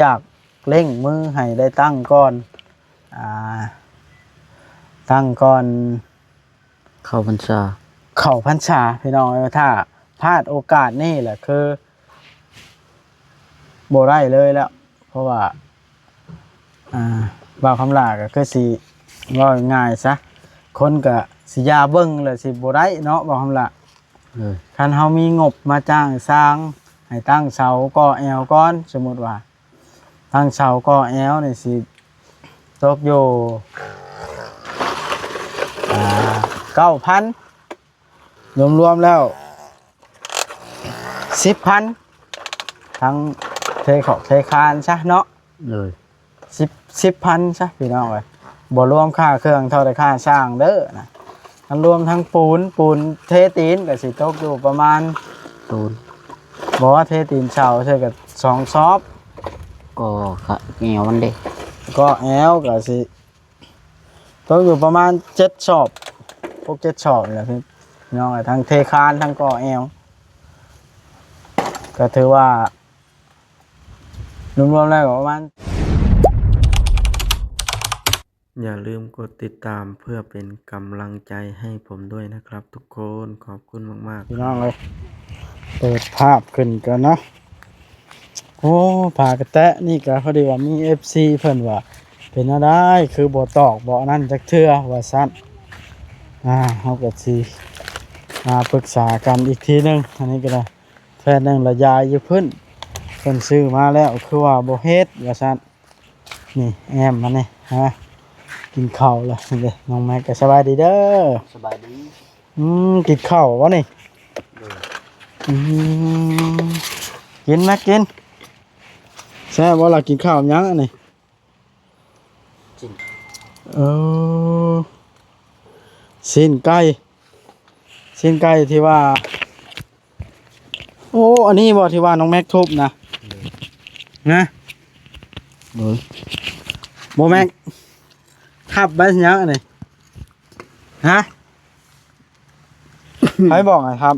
ຢາກເລັ່ງມືໃຫ້ໄດ້ຕັ້ງກ່ອນ ອ່າ ຕັ້ງກ່ອນເຂົ້າພັນສາ ເຂົ້າພັນສາພີ່ນ້ອງເອີຍ. ຖ້າພາດໂອກາດນີ້ແຫຼະ ຄືບໍ່ໄດ້ເລີຍແລ້ວ ເພາະວ່າ ອ່າ ບ່າວຄຳຫຼ້າກໍຄືຊິ ເວົ້າງ່າຍໆຊະ ຄົນກໍຊິຢ່າເບິ່ງແລ້ວ ຊິບໍ່ໄດ້ເນາະ ບ່າວຄຳຫຼ້າ. ເອີ ຄັນເຮົາມີງົບມາຈ້າງຊ່າງໃຫ້ຕັ້ງເສົາກໍ່ແອວກ່ອນ ສົມມຸດວ່າຕັ້ງເສົາກໍ່ແອວນີ້ຊິຕົກຢູ່ ອ່າ ເກົ້າພັນ ລວມໆແລ້ວສິບພັນ ທັງເທຂອບເທຄານຊະເນາະ. ເອີ ສິບ ສິບພັນຊະພີ່ນ້ອງເອີຍ ບໍ່ລວມຄ່າເຄື່ອງເທົ່າໃດ ຄ່າຊ່າງເດີນະ. ຄັນລວມທັງປູນ ປູນເທຕີນກໍຊິຕົກຢູ່ປະມານ ປູນ ບໍ່ ເທຕີນເສົາເທື່ອກໍສອງສອບ ກໍຂະແອວມັນເດ້ ກໍແອວກໍຊິຕົກຢູ່ປະມານເຈັດສອບ ຫົກເຈັດສອບນີ້ແຫຼະພີ່ນ້ອງເອີຍ ທັງເທຄານ ທັງກໍ່ແອວ ກໍຖືວ່າ ລວມໆແລ້ວກໍປະມານ ຢ່າລືມກົດຕິດຕາມເພື່ອເປັນກຳລັງໃຈໃຫ້ຜົມດ້ວຍນະຄັບທຸກຄົນ ຂອບຄຸນມາກໆ ພີ່ນ້ອງເອີຍ. ເປີດພາບຂຶ້ນກ່ອນເນາະ. ໂອ້ ຝາກະແຕະນີ້ກໍພໍດີວ່າມີເອັຟຊີເພິ່ນວ່າ ເປັນແນວໃດຄືບໍ່ຕອກບໍ່ອັນນັ້ນຈັກເທື່ອວ່າຊັ້ນ. ອ່າ ເຮົາກໍຊິມາປຶກສາກັນອີກທີໜຶ່ງ ອັນນີ້ກໍໄດ້ ແຜ່ນໜຶ່ງລະຍາຍຢູ່ພຸ້ນ ເພິ່ນຊື້ມາແລ້ວຄືວ່າບໍ່ເຮັດວ່າຊັ້ນ. ນີ້ແອ້ມມານີ້ ຫາ ກິນເຂົ້າແລ້ວ. ນີ້ເດ້ ນ້ອງແມັກກໍສະບາຍດີເດີ. ສະບາຍດີ. ອືມ ກິນເຂົ້າບໍ່ນີ້? ໂດຍ. ອືມ ກິນແມັກກິນ. ແຊບບໍ່ລະ ກິນເຂົ້າຫຍັງອັນນີ້? ຊີ້ນ ເອີ ຊີ້ນໄກ່ ຊີ້ນໄກ່ທີ່ວ່າ ໂອ້ ອັນນີ້ບໍ່ທີ່ວ່ານ້ອງແມັກທຸບນະ? ໂດຍ. ນະ? ໂດຍ. ບໍ່ແມັກ ທັບໄວ້ຫຍັງອັນນີ້? ຮະ? ໃຜບອກໃຫ້ທັບ?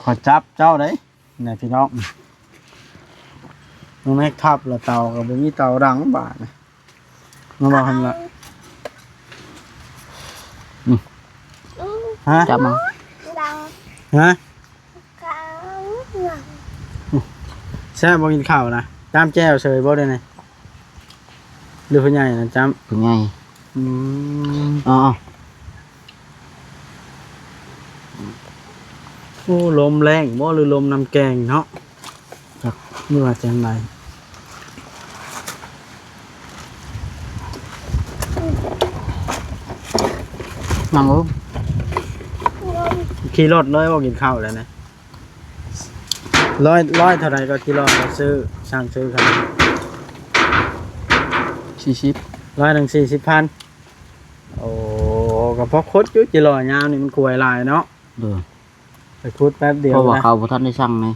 ຂ້ອຍຈັບເຈົ້າໄດ໋ນະພີ່ນ້ອງ. ນ້ອງແມັກທັບລະເຕົາກໍບໍ່ມີເຕົາດັງບາດນະ ມາເວົ້າຫັ້ນລະ. ອືມ ຮະ? ຈັບມາ. ຮະ? ແຊບບໍ່ກິນເຂົ້ານະ? ຈ້ຳແຈ່ວເສີຍບໍ່ດຽວນີ້? ຫຼືຜູ້ໃຫຍ່ນະຈ້ຳ? ຜູ້ໃຫຍ່. ອືມ ອໍ ໂອ້ ລົມແລ້ງບໍ່ ຫຼືລົມນ້ຳແກງເນາະ? ຈັກ ຫຼືວ່າຈັ່ງໃດ? ນັ່ງລົງ. ຂີ່ລົດເລີຍບໍ່ກິນເຂົ້າແລ້ວນະ? ຮ້ອຍ ຮ້ອຍເທົ່າໃດກໍກິໂລ ຊື້ ສັ່ງຊື້ເຂົາ? ສີ່ສິບ. ຮ້ອຍໜຶ່ງສີ່ສິບພັນ. ໂອ້ ກໍພໍຂຸດຢູ່ ຈີຫຼໍຍາມນີ້ມັນກວຍຫຼາຍເນາະ. ໂດຍ. ໄປຂຸດແປັບດຽວ ເພາະວ່າເຂົາບໍ່ທັນໄດ້ສັ່ງໄງ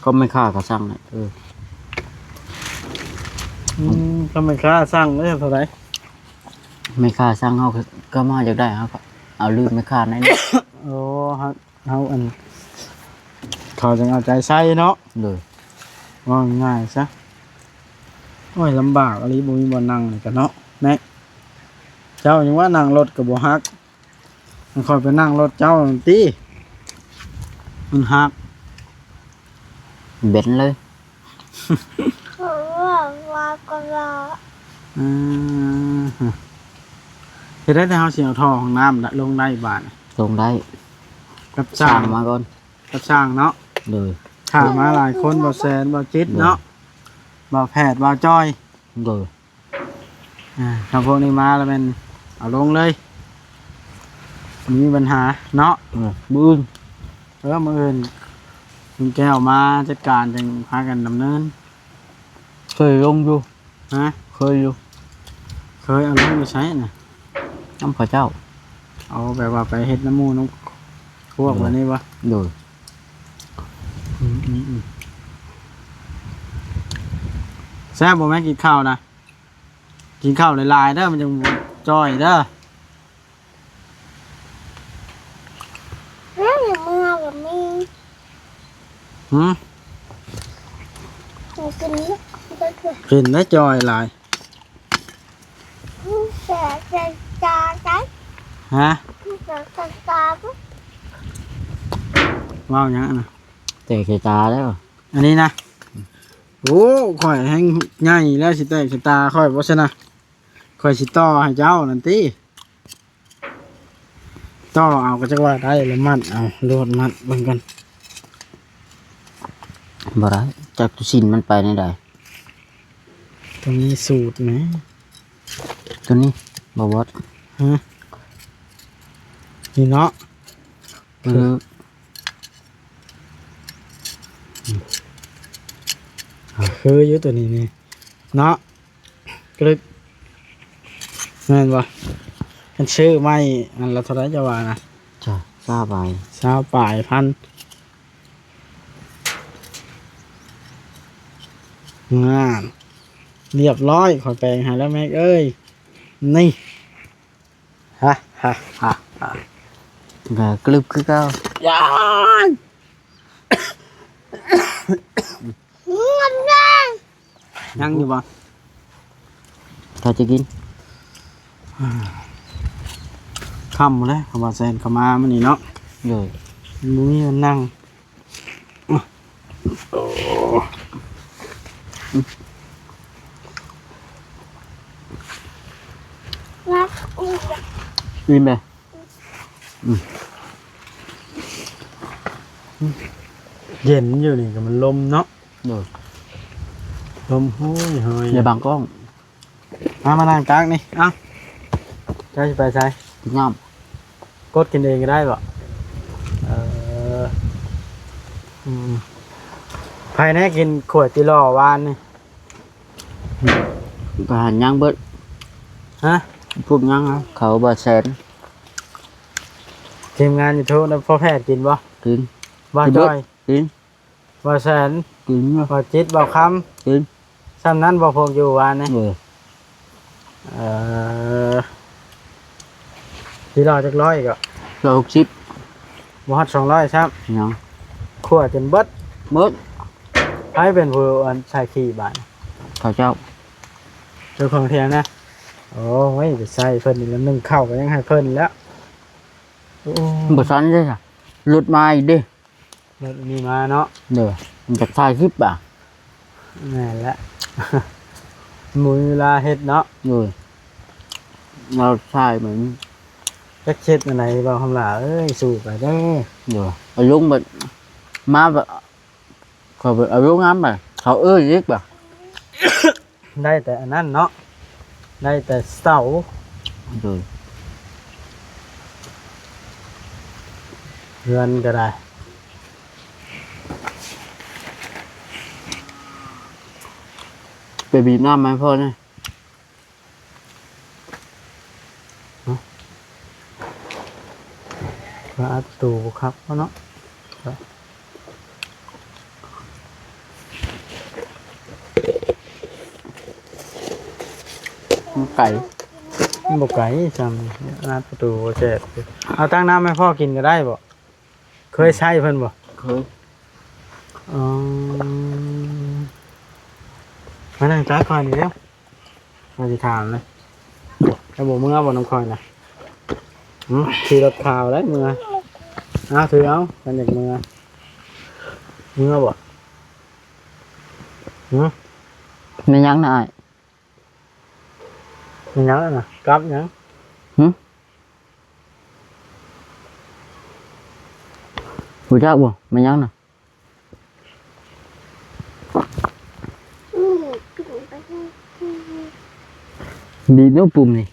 ກໍແມ່ຄ້າກໍສັ່ງແຫຼະ. ເອີ ອືມ ກໍແມ່ຄ້າສັ່ງເດ້ ເທົ່າໃດ? ແມ່ຄ້າສັ່ງ ເຮົາກໍມາຢາກໄດ້ ເຮົາກໍເອົາລືມແມ່ຄ້າໜ້ອຍໜຶ່ງ. ໂອ້ ເຮົາ ເຮົາອັນ ເຂົາຈັ່ງເອົາໃຈໃສ່ເນາະ. ໂດຍ. ເວົ້າງ່າຍຊະ. ໂອ້ຍ ລຳບາກອີ່ຫຼີ ບໍ່ມີບ່ອນນັ່ງນີ້ກະເນາະ. ແມັກ ເຈົ້າຍັງວ່ານັ່ງລົດກໍບໍ່ຮັກ ມັນຄ່ອຍໄປນັ່ງລົດເຈົ້ານັ້ນຕິ ມັນຮັກ ເບັນເລີຍ. ເອີ ເຮັດໄດ້ແຕ່ເຮົາຊິເອົາທໍ່ຫ້ອງນ້ຳລະລົງໄດ້ບາດນີ້. ລົງໄດ້ ກັບຊ່າງ ຊ່າງມາກ່ອນ ກັບຊ່າງເນາະ. ໂດຍ. ຖ້າມາຫຼາຍຄົນ ບ່າວແສນ ບ່າວຈິດເນາະ. ໂດຍ. ບ່າວແພດ ບ່າວຈ້ອຍ. ໂດຍ. ອ່າ ຖ້າພວກນີ້ມາແລ້ວແມ່ນເອົາລົງເລີຍ ບໍ່ມີບັນຫາເນາະ. ເອີ ມື້ອື່ນ ເອີ ມື້ອື່ນລຸງແກ້ວມາຈັດການ ຈັ່ງພາກັນດຳເນີນ. ເຄີຍລົງຢູ່. ຮະ? ເຄີຍຢູ່. ເຄີຍເອົາລົງຢູ່ໃສນະ? ນຳເຂົາເຈົ້າ. ເອົາແບບວ່າໄປເຮັດນຳໝູ່ນຳພວກແບບນີ້ບໍ່? ໂດຍ. ອືມໆໆ ແຊບບໍ່ແມ່ກິນເຂົ້ານະ? ກິນເຂົ້າຫຼາຍໆເດີ ມັນຈັ່ງຈ່ອຍເດີ. ເມື່ອກໍມີ. ຫື? ກິນ ເປັນນະຈ່ອຍຫຼາຍ. ຮະ? ເວົ້າຫຍັງຫັ້ນນະ? ແຕກໃສ່ຕາແລ້ວ ອັນນີ້ນະ. ໂອ້ ຂ້ອຍແຮງໃຫຍ່ແລ້ວ ຊິແຕກໃສ່ຕາຂ້ອຍບໍ່ຊັ້ນນະ? ຂ້ອຍຊິຕໍ່ໃຫ້ເຈົ້ານັ້ນຕິ. ຕໍ່ເອົາກໍຈັກວ່າໄດ້ ລະມັດເອົາໂລດ ມັດເບິ່ງກ່ອນ. ບໍ່ໄດ້ ຈັກຊີ້ນມັນໄປແນວໃດ? ຕ້ອງມີສູດແໝ. ຕົວນີ້ບໍ່ບອດ. ຮະ? ນີ້ເນາະ. ເອີ ຄືຢູ່ຕົວນີ້ນີ້ເນາະ. ກະລຶກ ແມ່ນບໍ່? ຄັນຊື້ໃໝ່ອັນລະເທົ່າໃດເຈົ້າວ່ານະ? ຊາວ ຊາວປາຍ ຊາວປາຍພັນ. ງາມ ລຽບຮ້ອຍ ຂ້ອຍແປງໃຫ້ແລ້ວແມັກເອີຍ. ນີ້ ຮະ ຮະ ຮະ ຮະ ກະກຶບຄືເກົ່າ. ຍັງຢູ່ບໍ່? ຖ້າຈະກິນ ຄ່ຳແລ້ວ ຄຳວ່າແຊນເຂົ້າມາມື້ນີ້ເນາະ. ໂດຍ ບໍ່ມີມັນນັ່ງ. ອີ່ມເດ. ອືມ ເຢັນຢູ່ນີ້ກໍມັນລົມເນາະ. ໂດຍ ລົມໂຫຍໆ ຢ່າບັງກ້ອງ. ມາ ມານັ່ງຕັກນີ້. ເອົ້າ ເຈົ້າຊິໄປໃສ? ກິນນ້ຳ. ກົດກິນເອງກໍໄດ້ບໍ່? ເອີ ອືມ ໃຜແນ່ກິນຂວດຈິຫຼໍ່ວານນີ້? ປະຫານຍັງເບິດ. ຮະ? ພວກຍັງ ເຂົາບໍ່ແຊນ. ທີມງານຢູທູບນະ ພໍ່ແພດກິນບໍ່? ກິນ. ບ່າວຈ້ອຍ? ກິນ. ບ່າວແສນ? ກິນ. ບ່າວຈິດ? ບ່າວຄຳ? ກິນ. ຊ່ຳນັ້ນບໍ່? ພວກຢູ່ວານນີ້. ເອີ ເອີ ທີ່ລາວຈັກຮ້ອຍກໍ? ຮ້ອຍຫົກສິບ. ບໍ່ຮອດສອງຮ້ອຍຊ້ຳ. ຍັງ. ຂົ້ວຈົນເບິດ. ເບິດ. ໃຜເປັນຜູ້ອັນໃສ່ຂີ້ບາດ? ເຂົາເຈົ້າ. ເຈົ້າຂອງຖຽງນະ? ໂອ້ຍ ໄປໃສ່ເພິ່ນນີ້ລະ ໜຶ້ງເຂົ້າກໍຍັງໃຫ້ເພິ່ນແລ້ວ. ໂອ້ ບໍ່ທັນເດ້ ລົດມາອີກເດ້. ແບບນີ້ມາເນາະ. ໂດຍ ມັນຈະຖ່າຍຄລິບບາດ. ແມ່ນແຫຼະ ບໍ່ມີເວລາເຮັດເນາະ. ໂດຍ ລາວຖ່າຍເບິ່ງ. ຈັກເຮັດແນວໃດ ເວົ້າຄຳຫຼ້າເອີຍ ສູ້ໄປເດີ. ໂດຍ ເອົາລົງບາດ ມາບາດ ເຂົາເອົາລົງນຳບາດ ເຂົາເອີ້ນອີກບາດ. ໄດ້ແຕ່ອັນນັ້ນເນາະ ໄດ້ແຕ່ເສົາ. ໂດຍ ເຮືອນກໍໄດ້. ໄປບີບນ້ຳໃຫ້ພໍ່ແດ່. ເນາະ ວ່າອັດປະຕູບໍ່ຄັກເນາະ. ມັນໄກ ມັນບໍ່ໄກຊ້ຳ ອັດປະຕູບໍ່ແຊບ. ເອົາຕັກນ້ຳໃຫ້ພໍ່ກິນກໍໄດ້ບໍ່? ເຄີຍໃຊ້ເພິ່ນບໍ່? ເຄີຍ. ອໍ ມານັ່ງຕັກຂ້ອຍນີ້ແລ້ວ. ຂ້ອຍຊິຖາມນະ ເຈົ້າບໍ່ເມືອບໍ່ນຳຂ້ອຍນະ? ຫື ຂີ່ລົດຂ່າວໄດ້ເມືອ. ເອົາ ຖືເອົາ ຄັນຢາກເມືອ ເມືອບໍ່? ຫື ແມ່ນຫຍັງນະອ້າຍ? ແມ່ນຫຍັງນະ? ກັບຫຍັງ? ຫື ຮູ້ຈັກບໍ່? ແມ່ນຫຍັງນະ? ບີບດູປຸ່ມນີ້.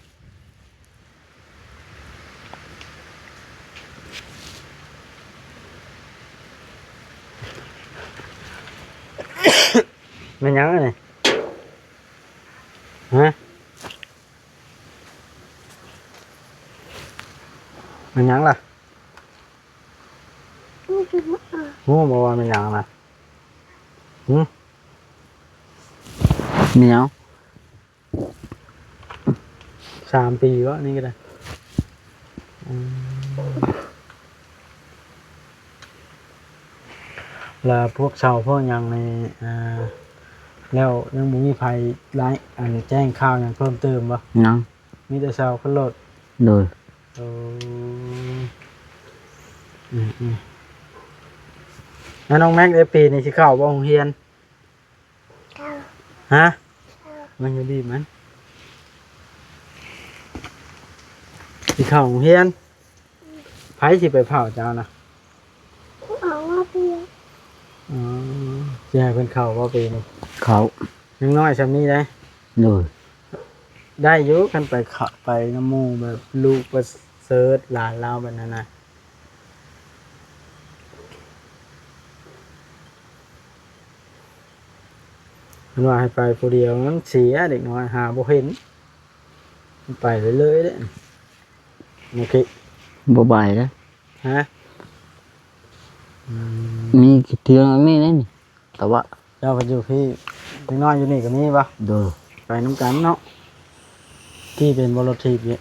ແມ່ນຫຍັງອັນນີ້? ຮະ? ແມ່ນຫຍັງລະ? ຮູ້ບໍ່ວ່າແມ່ນຫຍັງນະ? ຫື? ແມ່ນຫຍັງ? ສາມປີວະ ນີ້ກໍໄດ້. ອືມ ແລ້ວພວກເສົາພວກຫຍັງນີ້ ອ່າ ແລ້ວຍັງບໍ່ມີໃຜລາຍ ອັນ ແຈ້ງຂ່າວຫຍັງເພີ່ມເຕີມບໍ່? ຍັງ ມີແຕ່ເຊົາຂຶ້ນລົດ. ໂດຍ. ໂອ້ ອືມໆ ແລ້ວນ້ອງແມັກເດ ປີນີ້ຊິເຂົ້າບໍ່ໂຮງຮຽນ? ຮະ? ມັນຢູ່ດີມັນ ຊິເຂົ້າໂຮງຮຽນ. ໃຜຊິໄປເຝົ້າເຈົ້ານະ? ເອົາວ່າເປັນ ອໍ ຊິໃຫ້ເພິ່ນເຂົ້າບໍ່ປີນີ້? ເຂົ້າ ຍັງນ້ອຍຊ່ຳນີ້ເດ້. ໂດຍ. ໄດ້ຢູ່ ຄັນໄປເຂົ້າ ໄປນຳໝູ່ ແບບລູກປະເສີດ ຫຼານລາວແບບນັ້ນນະ. ເພິ່ນວ່າໃຫ້ໄປຜູ້ດຽວມັນເສຍ ເດັກນ້ອຍຫາບໍ່ເຫັນ ມັນໄປເລີຍໆເດ້. ໂອເຄ ບໍ່ໄປເດ້. ຮະ? ອືມ ມີເທື່ອນີ້ແຫຼະນີ້ ແຕ່ວ່າເຈົ້າໄປຢູ່ພີ້ ເດັກນ້ອຍຢູ່ນີ້ກໍມີບໍ່? ໂດຍ. ໄປນຳກັນເນາະ. ຂີ່ເປັນບໍ່ລົດຖີບນີ້?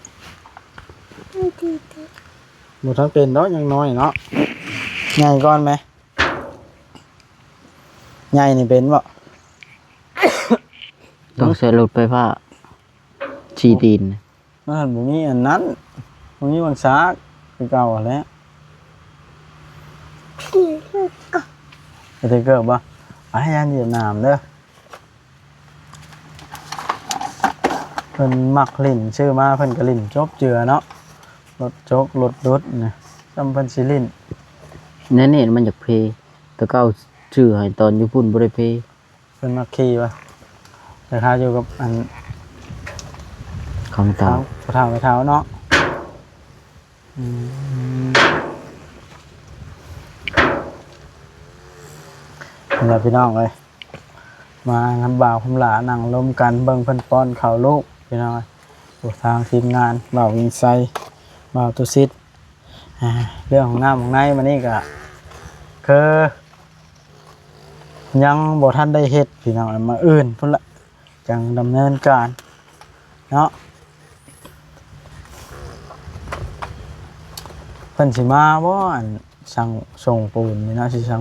ບໍ່ທັນເປັນດອກ ຍັງນ້ອຍເນາະ. ໃຫຍ່ກ່ອນແມະ ໃຫຍ່ນີ້ເປັນບໍ່? ຕ້ອງໃຊ້ລົດໄຟຟ້າ ສີ່ຕີນ. ມັນບໍ່ມີອັນນັ້ນ ບໍ່ມີບັງຊາກ ຄືເກົ່າຫັ້ນແຫຼະ. ສະຕິກເກີບບໍ່? ອ້າຍ ຢ້ານຫຽບໜາມເດີ. ເພິ່ນມັກຫຼິ້ນ ຊື້ມາເພິ່ນກໍຫຼິ້ນຈົບເຈືອເນາະ. ລົດຈົກ ລົດດຸດນະ ຊ່ຳເພິ່ນຊິຫຼິ້ນ. ແນວນີ້ມັນຢາກເພ ແຕ່ເກົ່າຊື້ໃຫ້ຕອນຢູ່ພຸ້ນບໍ່ໄດ້ເພ. ເພິ່ນມັກຂີ່ວ່າ ແຕ່ຖ້າຢູ່ກັບອັນ ຂອງເຖົ້າ ພໍ່ເຖົ້າແມ່ເຖົ້າເນາະ. ອືມ ເອົາລະພີ່ນ້ອງເອີຍ ມານຳບ່າວຄຳຫຼ້າ ນັ່ງລົມກັນ ເບິ່ງເພິ່ນປ້ອນເຂົ້າລູກ ພີ່ນ້ອງເອີຍ. ໂອ້ ທາງທີມງານ ບ່າວວິງໄຊ ບ່າວຕຸສິດ ອ່າ ເລື່ອງຂອງນ້ຳຂອງໃນມື້ນີ້ກະຄື ຍັງບໍ່ທັນໄດ້ເຮັດພີ່ນ້ອງ ມື້ອື່ນພຸ້ນລະ ຈັ່ງດຳເນີນການເນາະ. ເພິ່ນຊິມາບໍ່ ອັນ ສັ່ງ ສົ່ງປູນນີ້ເນາະ ຊິສັ່ງ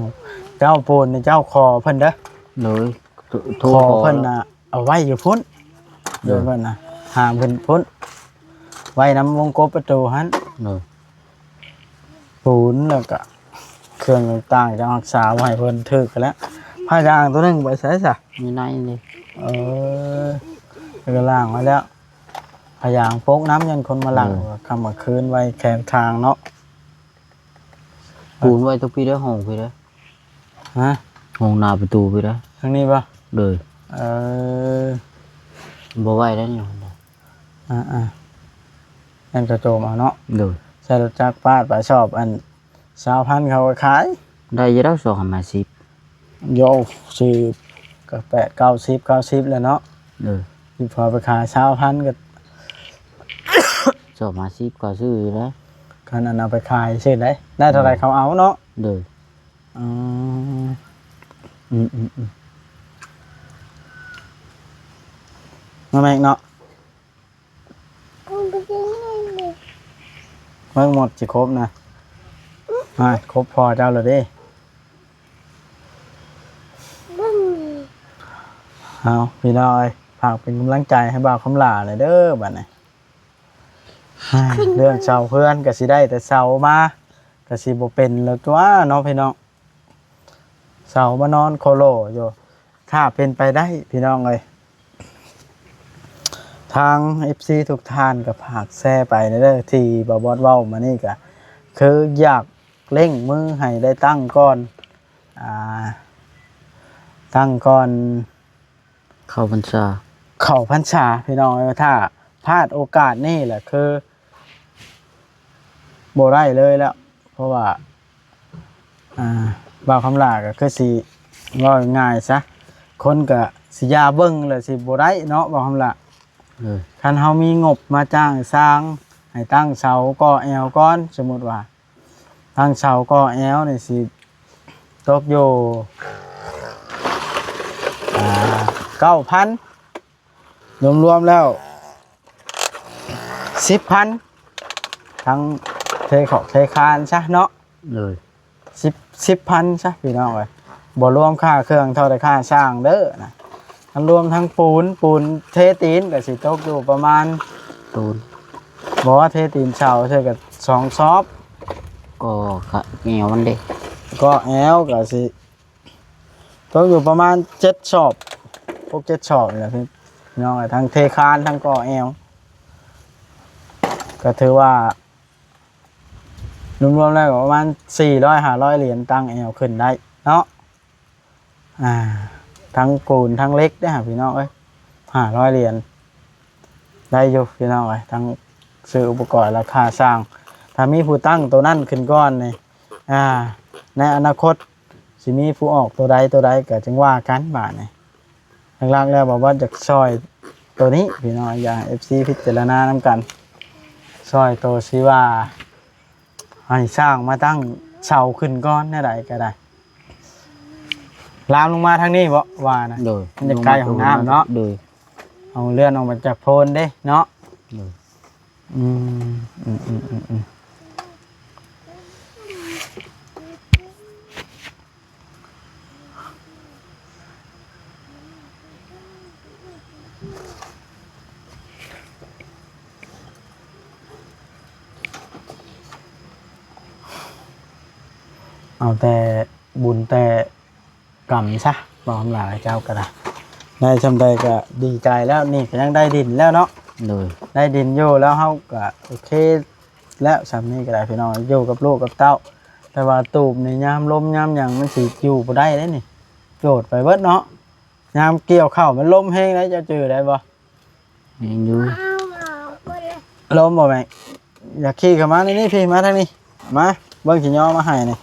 ເຈົ້າປູນນີ້ເຈົ້າຂໍເພິ່ນເດີ. ໂດຍ. ໂທ ໂທຂໍເພິ່ນນະ ເອົາໄວ້ຢູ່ພຸ້ນ. ໂດຍ. ເພິ່ນນະ ຫາເພິ່ນພຸ້ນ ໄວ້ນຳວົງກົບປະຕູຫັ້ນ. ໂດຍ. ປູນ ແລ້ວກະເຄື່ອງຕ່າງໆ ຈະຮັກສາໄວ້ໃຫ້ເພິ່ນຖືກຫັ້ນແຫຼະ. ຜ້າຢາງໂຕໜຶ່ງໄປໃສຊະ? ຢູ່ໃນນີ້. ເອີ ແລ້ວກໍລ້າງໄວ້ແລ້ວ. ຜ້າຢາງປົກນ້ຳ ຢ້ານຄົນມາລັກ. ເອີ ຄ່ຳກາງຄືນໄວ້ແຄມທາງເນາະ. ປູນໄວ້ຕົກພີ້ເດີ ຫ້ອງພີ້ເດີ. ຮະ? ຫ້ອງໜ້າປະຕູພີ້ເດີ. ທາງນີ້ບໍ່? ໂດຍ. ເອີ ບໍ່ໄວ້ໄດ້ນີ້. ອ່າໆ ແມ່ນກະໂຈມເອົາເນາະ. ໂດຍ. ໃສ່ລົດຈັກປາດໄປ ຊອບອັນຊາວພັນເຂົາກໍຂາຍ ໄດ້ຢູ່ດອກ ສອງຫ້າສິບ. ໂຢ ຊື້ກໍແປດເກົ້າສິບ ເກົ້າສິບແລ້ວເນາະ. ໂດຍ. ຊິພໍໄປຂາຍຊາວພັນກໍ ສອງຫ້າສິບກໍຊື້ຢູ່ແລ້ວ ຄັນອັນເອົາໄປຂາຍຊື້ໄດ້ ໄດ້ເທົ່າໃດເຂົາເອົາເນາະ. ໂດຍ. ອໍ ອືມໆ ມາແມັກເນາະ. ເບິ່ງໝົດຊິຄົບນະ. ຮະ? ຄົບພໍ່ເຈົ້າແລ້ວເດ້. ເອົາ ພີ່ນ້ອງເອີຍ ຝາກເປັນກຳລັງໃຈໃຫ້ບ່າວຄຳຫຼ້າແດ່ເດີບາດນີ້. ເລື່ອງເສົາເຮືອນກໍຊິໄດ້ແຕ່ເສົາມາ ກໍຊິບໍ່ເປັນແລ້ວຕົວະເນາະພີ່ນ້ອງ. ເສົາມານອນໂຄໂລຢູ່ ຖ້າເປັນໄປໄດ້ພີ່ນ້ອງເອີຍ. ທາງເອັຟຊີທຸກທ່ານກໍຝາກແຊໄປແດ່ເດີ ທີ່ບ່າວບອດເວົ້າມານີ້ກໍຄືຢາກເລັ່ງມືໃຫ້ໄດ້ຕັ້ງກ່ອນ ອ່າ ຕັ້ງກ່ອນ ເຂົ້າພັນສາ ເຂົ້າພັນສາພີ່ນ້ອງເອີຍ. ຖ້າພາດໂອກາດນີ້ແຫຼະ ຄືບໍ່ໄດ້ເລີຍແລ້ວ ເພາະວ່າ ອ່າ ບ່າວຄຳຫຼ້າກໍຄືຊິ ເວົ້າງ່າຍໆຊະ ຄົນກໍຊິຢ່າເບິ່ງແລ້ວຊິບໍ່ໄດ້ເນາະ ບ່າວຄຳຫຼ້າ. ເອີ ຄັນເຮົາມີງົບມາຈ້າງຊ່າງໃຫ້ຕັ້ງເສົາກໍ່ແອວກ່ອນ ສົມມຸດວ່າ ຕັ້ງເສົາກໍ່ແອວນີ້ຊິຕົກຢູ່ ອ່າ ເກົ້າພັນ ລວມໆແລ້ວສິບພັນ ທັງເທຂອບເທຄານຊະເນາະ. ໂດຍ. ສິບ ສິບພັນຊະພີ່ນ້ອງເອີຍ ບໍ່ລວມຄ່າເຄື່ອງເທົ່າໃດ ຄ່າຊ່າງເດີນະ. ຄັນລວມທັງປູນ ປູນເທຕີນກໍຊິຕົກຢູ່ປະມານ ປູນ ບໍ່ ເທຕີນເສົາເທື່ອກໍສອງຊອບ ກໍຂະແນວມັນເດ້ ກໍແອວກໍຊິຕົກຢູ່ປະມານເຈັດຊອບ ຫົກເຈັດຊອບນີ້ແຫຼະພີ່ນ້ອງ ທັງເທຄານ ທັງກໍແອວ ກໍຖືວ່າ ລວມໆແລ້ວກໍປະມານສີ່ຮ້ອຍຫ້າຮ້ອຍຫຼຽນ ຕັ້ງແອວຂຶ້ນໄດ້ເນາະ. ອ່າ ທັງປູນທັງເຫຼັກເດ້ຫາ ພີ່ນ້ອງເອີຍ ຫ້າຮ້ອຍຫຼຽນ ໄດ້ຢູ່ພີ່ນ້ອງເອີຍ ທັງຊື້ອຸປະກອນ ແລະ ຄ່າສ້າງ ຖ້າມີຜູ້ຕັ້ງໂຕນັ້ນຂຶ້ນກ່ອນນີ້ ອ່າ ໃນອະນາຄົດຊິມີຜູ້ອອກໂຕໃດໂຕໃດ ກໍຈຶ່ງວ່າກັນບາດນີ້. ຫຼັກໆແລ້ວ ບ່າວບອດຢາກຊ່ອຍໂຕນີ້ພີ່ນ້ອງ ຢາກໃຫ້ເອັຟຊີພິຈາລະນານຳກັນ ຊ່ອຍໂຕທີ່ວ່າ ໃຫ້ຊ່າງມາຕັ້ງເສົາຂຶ້ນກ່ອນ ແນວໃດກໍໄດ້ ລາມລົງມາທາງນີ້ບໍ ວ່ານະ ໂດຍ ມັນຈະໃກ້ຫ້ອງນ້ຳເນາະ ໂດຍ ເອົາເລື່ອນອອກມາຈາກໂພນເດ້ເນາະ ໂດຍ ອືມ ອືມໆໆໆ ເອົາແຕ່ບຸນແຕ່ກຳຊະ ເວົ້າຫຼາຍເຈົ້າກໍໄດ້ ໄດ້ຊ່ຳໃດກໍດີໃຈແລ້ວ ນີ້ກໍຍັງໄດ້ດິນແລ້ວເນາະ ໂດຍ ໄດ້ດິນຢູ່ແລ້ວ ເຮົາກໍໂອເຄ ແລ້ວຊ່ຳນີ້ກໍໄດ້ພີ່ນ້ອງ ຢູ່ກັບລູກກັບເຕົ້າ ແຕ່ວ່າຕູບນີ້ຍາມລົມຍາມຫຍັງມັນຊິຢູ່ບໍ່ໄດ້ເດ້ນີ້ ໂຈດໄປເບິດເນາະ ຍາມກ່ຽວເຂົ້າມັນລົມແຮງເດ້ ເຈົ້າຈື່ໄດ້ບໍ່? ແມ່ນຢູ່ ລົມບໍ່ແມ່? ຢາກຂີ່ເຂົ້າມາໃນນີ້ ພີ່ ມາທາງນີ້ ມາ ເບິ່ງຊິຍໍມາໃຫ້ນີ້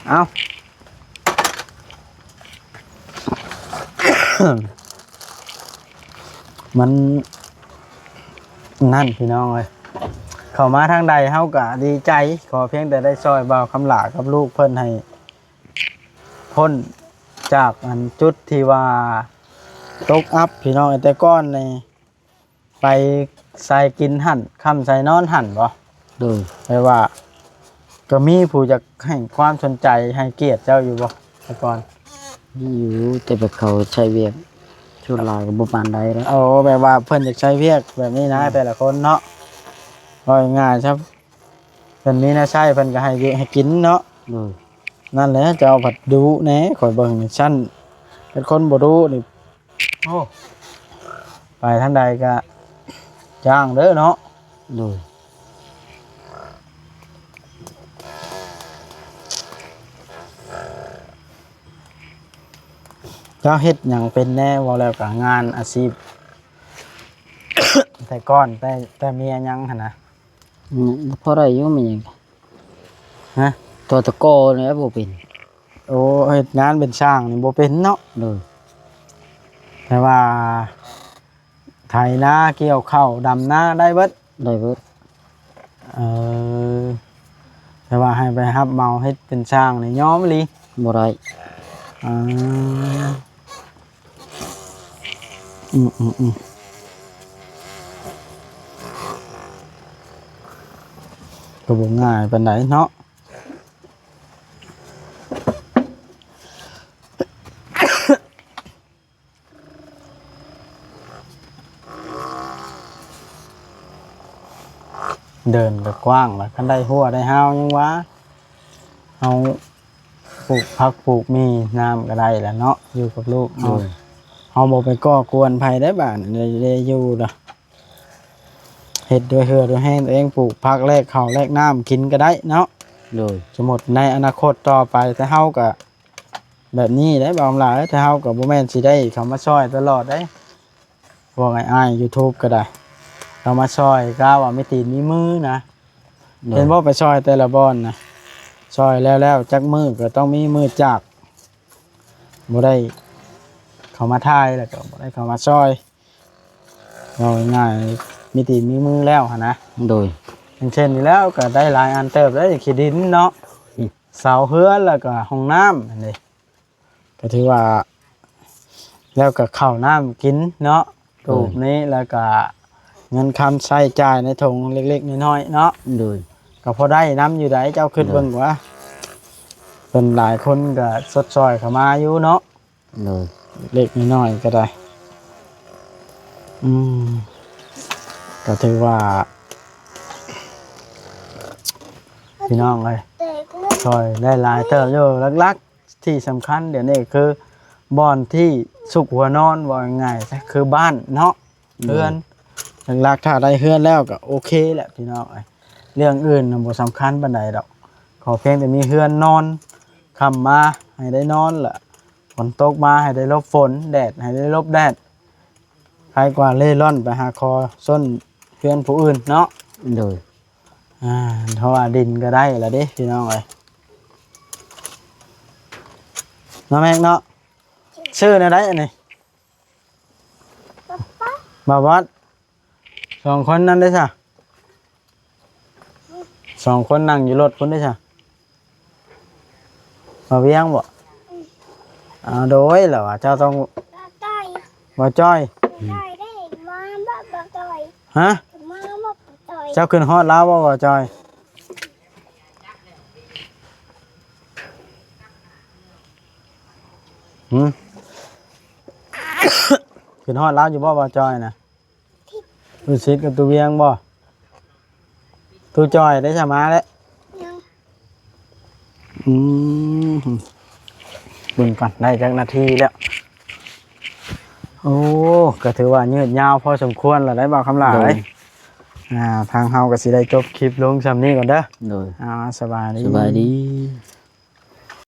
ເອົາ ມັນນັ້ນພີ່ນ້ອງເອີຍ ເຂົ້າມາທາງໃດເຮົາກໍດີໃຈ ຂໍພຽງແຕ່ໄດ້ຊ່ອຍບ່າວຄຳຫຼ້າກັບລູກເພິ່ນໃຫ້ພົ້ນຈາກອັນຈຸດທີ່ວ່າຕົກອັບພີ່ນ້ອງເອີຍ ແຕ່ກ່ອນນີ້ ໄປໃສ່ກິນຫັ້ນ ຄ່ຳໃສ່ນອນຫັ້ນບໍ? ໂດຍ ແບບວ່າ ກໍມີຜູ້ຢາກໃຫ້ຄວາມສົນໃຈ ໃຫ້ກຽດເຈົ້າຢູ່ບໍ່ ແຕ່ກ່ອນ? ມີຢູ່ ແຕ່ແບບເຂົາໃຊ້ວຽກ ສ່ວນຫຼາຍກໍບໍ່ປານໃດແລ້ວ. ໂອ້ ແບບວ່າເພິ່ນຢາກໃຊ້ວຽກແບບນີ້ນະ ອືມ ແຕ່ລະຄົນເນາະ ເວົ້າງ່າຍໆຊະ ເພິ່ນມີແນວໃຊ້ ເພິ່ນກໍໃຫ້ຢູ່ໃຫ້ກິນເນາະ. ໂດຍ ນັ້ນແຫຼະ ເຈົ້າພັດດຸແດ່ ຂ້ອຍເບິ່ງນີ້ຊັ້ນ ເປັນຄົນບໍ່ດຸນີ້ ໂອ້ ໄປທາງໃດກະຈ້າງເດີເນາະ. ໂດຍ ເຈົ້າເຮັດຫຍັງເປັນແດ່? ເວົ້າແລ້ວກະງານອາຊີບ ແຕ່ກ່ອນ ແຕ່ ແຕ່ເມຍຍັງຫັ້ນນະ. ອືມ ພໍໄດ້ຢູ່ ມີຫຍັງ ຮະ? ຕໍ່ຕະກໍນີ້ບໍ່ເປັນ. ໂອ້ ເຮັດງານເປັນຊ່າງນີ້ບໍ່ເປັນເນາະ. ໂດຍ ແຕ່ວ່າໄຖນາ ກ່ຽວເຂົ້າ ດຳນາ ໄດ້ເບິດ? ໄດ້ເບິດ. ເອີ ແຕ່ວ່າໃຫ້ໄປຮັບເໝົາເຮັດເປັນຊ່າງນີ້ຍອມອີ່ຫຼີ? ບໍ່ໄດ້. ເອີ ອືມໆໆ ກໍບໍ່ງ່າຍປານໃດເນາະ. ເດີ່ນກໍກວ້າງລະ ຄັນໄດ້ຮົ້ວໄດ້ຮາວຍັງວ່າ ເຮົາປູກຜັກປູກໝີ່ ນ້ຳກໍໄດ້ລະເນາະ ຢູ່ກັບລູກເຮົາ. ໂດຍ ເຮົາບໍ່ໄປກໍ່ກວນໃຜໄດ້ບາດນີ້ ໄດ້ ໄດ້ຢູ່ລະ ເຮັດດ້ວຍເຫື່ອດ້ວຍແຮງຕົວເອງ ປູກຜັກ ແລກເຂົ້າແລກນ້ຳກິນກໍໄດ້ເນາະ. ໂດຍ ສົມມຸດໃນອະນາຄົດຕໍ່ໄປ ແຕ່ເຮົາກໍ ແບບນີ້ເດ້ ບ່າວຄຳຫຼ້າເອີຍ ແຕ່ເຮົາກໍບໍ່ແມ່ນຊິໄດ້ເຂົ້າມາຊ່ອຍຕະຫຼອດເດ້ ພວກອ້າຍໆ YouTube ກໍໄດ້ ເຂົ້າມາຊ່ອຍ ກະວ່າມີຕີນມີມືນະ. ໂດຍ ເຫັນບໍ່ ໄປຊ່ອຍແຕ່ລະບ່ອນນະ ຊ່ອຍແລ້ວໆ ຈັກມື້ກໍຕ້ອງມີມື້ຈາກ ບໍ່ໄດ້ເຂົ້າມາຖ່າຍ ແລ້ວກໍບໍ່ໄດ້ເຂົ້າມາຊ່ອຍ. ເວົ້າງ່າຍໆ ມີຕີນມີມືແລ້ວຫັ້ນນະ. ໂດຍ ຢ່າງເຊັ່ນນີ້ແລ້ວກໍໄດ້ຫຼາຍອັນເຕີບເດ້ ຂີ້ດິນເນາະ ອືມ ເສົາເຮືອນ ແລ້ວກໍຫ້ອງນ້ຳຫັ້ນເດ້ ກໍຖືວ່າ ແລ້ວກໍເຂົ້ານ້ຳກິນເນາະ ໂດຍ ຕູບນີ້ ແລ້ວກໍເງິນຄຳໃຊ້ຈ່າຍໃນຖົງເລັກໆນ້ອຍໆເນາະ. ໂດຍ ກໍພໍໄດ້ນຳຢູ່ໃດ ເຈົ້າຄິດເບິ່ງວ່າ ເພິ່ນຫຼາຍຄົນກໍຊົດຊ່ອຍເຂົ້າມາຢູ່ເນາະ. ໂດຍ ເລັກໆນ້ອຍໆກໍໄດ້. ອືມ ກໍຖືວ່າ ພີ່ນ້ອງເອີຍ ຊ່ອຍໄດ້ຫຼາຍເຕີບຢູ່. ຫຼັກໆທີ່ສຳຄັນດຽວນີ້ຄືບ່ອນທີ່ຊຸກຫົວນອນ ເວົ້າງ່າຍໆ ຄືບ້ານເນາະ ເຮືອນ. ຫຼັກໆ ຖ້າໄດ້ເຮືອນແລ້ວກໍໂອເຄແຫຼະພີ່ນ້ອງເອີຍ. ເລື່ອງອື່ນນະບໍ່ສຳຄັນປານໃດດອກ ຂໍພຽງແຕ່ມີເຮືອນນອນ ຄ່ຳມາໃຫ້ໄດ້ນອນ ລະຝົນຕົກມາໃຫ້ໄດ້ຫຼົບຝົນ ແດດໃຫ້ໄດ້ຫຼົບແດດ. ໄຄກວ່າເລ່ລ່ອນໄປຫາຂໍຊົນເຮືອນຜູ້ອື່ນເນາະ. ໂດຍ ອ່າ ເພາະວ່າດິນກໍໄດ້ລະເດ້ພີ່ນ້ອງເອີຍ ເນາະແມັກເນາະ. ຊື່ແນວໃດອັນນີ້? ບ່າວບອດ ສອງຄົນນັ້ນເດ້ຊະ ສອງຄົນນັ່ງຢູ່ລົດພຸ້ນເດ້ຊະ. ບ່າວວຽງບໍ? ອືມ ອ່າ ໂດຍ ລະວ່າເຈົ້າຕ້ອງ ບ່າວຈ້ອຍ ບ່າວຈ້ອຍ ບ່າວຈ້ອຍເດ້ ມາບໍ່ ບ່າວຈ້ອຍ ຮະ? ມາບໍ່ ບ່າວຈ້ອຍ ເຈົ້າຂຶ້ນຮອດລາວບໍ່ ບ່າວຈ້ອຍ? ຫືມ ຂຶ້ນຮອດລາວຢູ່ບໍ່ ບ່າວຈ້ອຍນະ? ຕູ້ຊິດກັບຕູ້ວຽງບໍ່? ຕູ້ຈ່ອຍໄດ້ສະມາແລ້ວ. ຍັງ ອືມ ເບິ່ງກ່ອນໄດ້ຈັກນາທີແລ້ວ. ໂອ້ ກໍຖືວ່າຍືດຍາວພໍສົມຄວນແລ້ວໄດ໋ ບ່າວຄຳຫຼ້າ. ໂດຍ ເອີຍ ອ່າ ທາງເຮົາກໍຊິໄດ້ຈົບຄລິບລົງຊ່ຳນີ້ກ່ອນເດີ. ໂດຍ ອ່າ ສະບາຍດີ ສະບາຍດີ.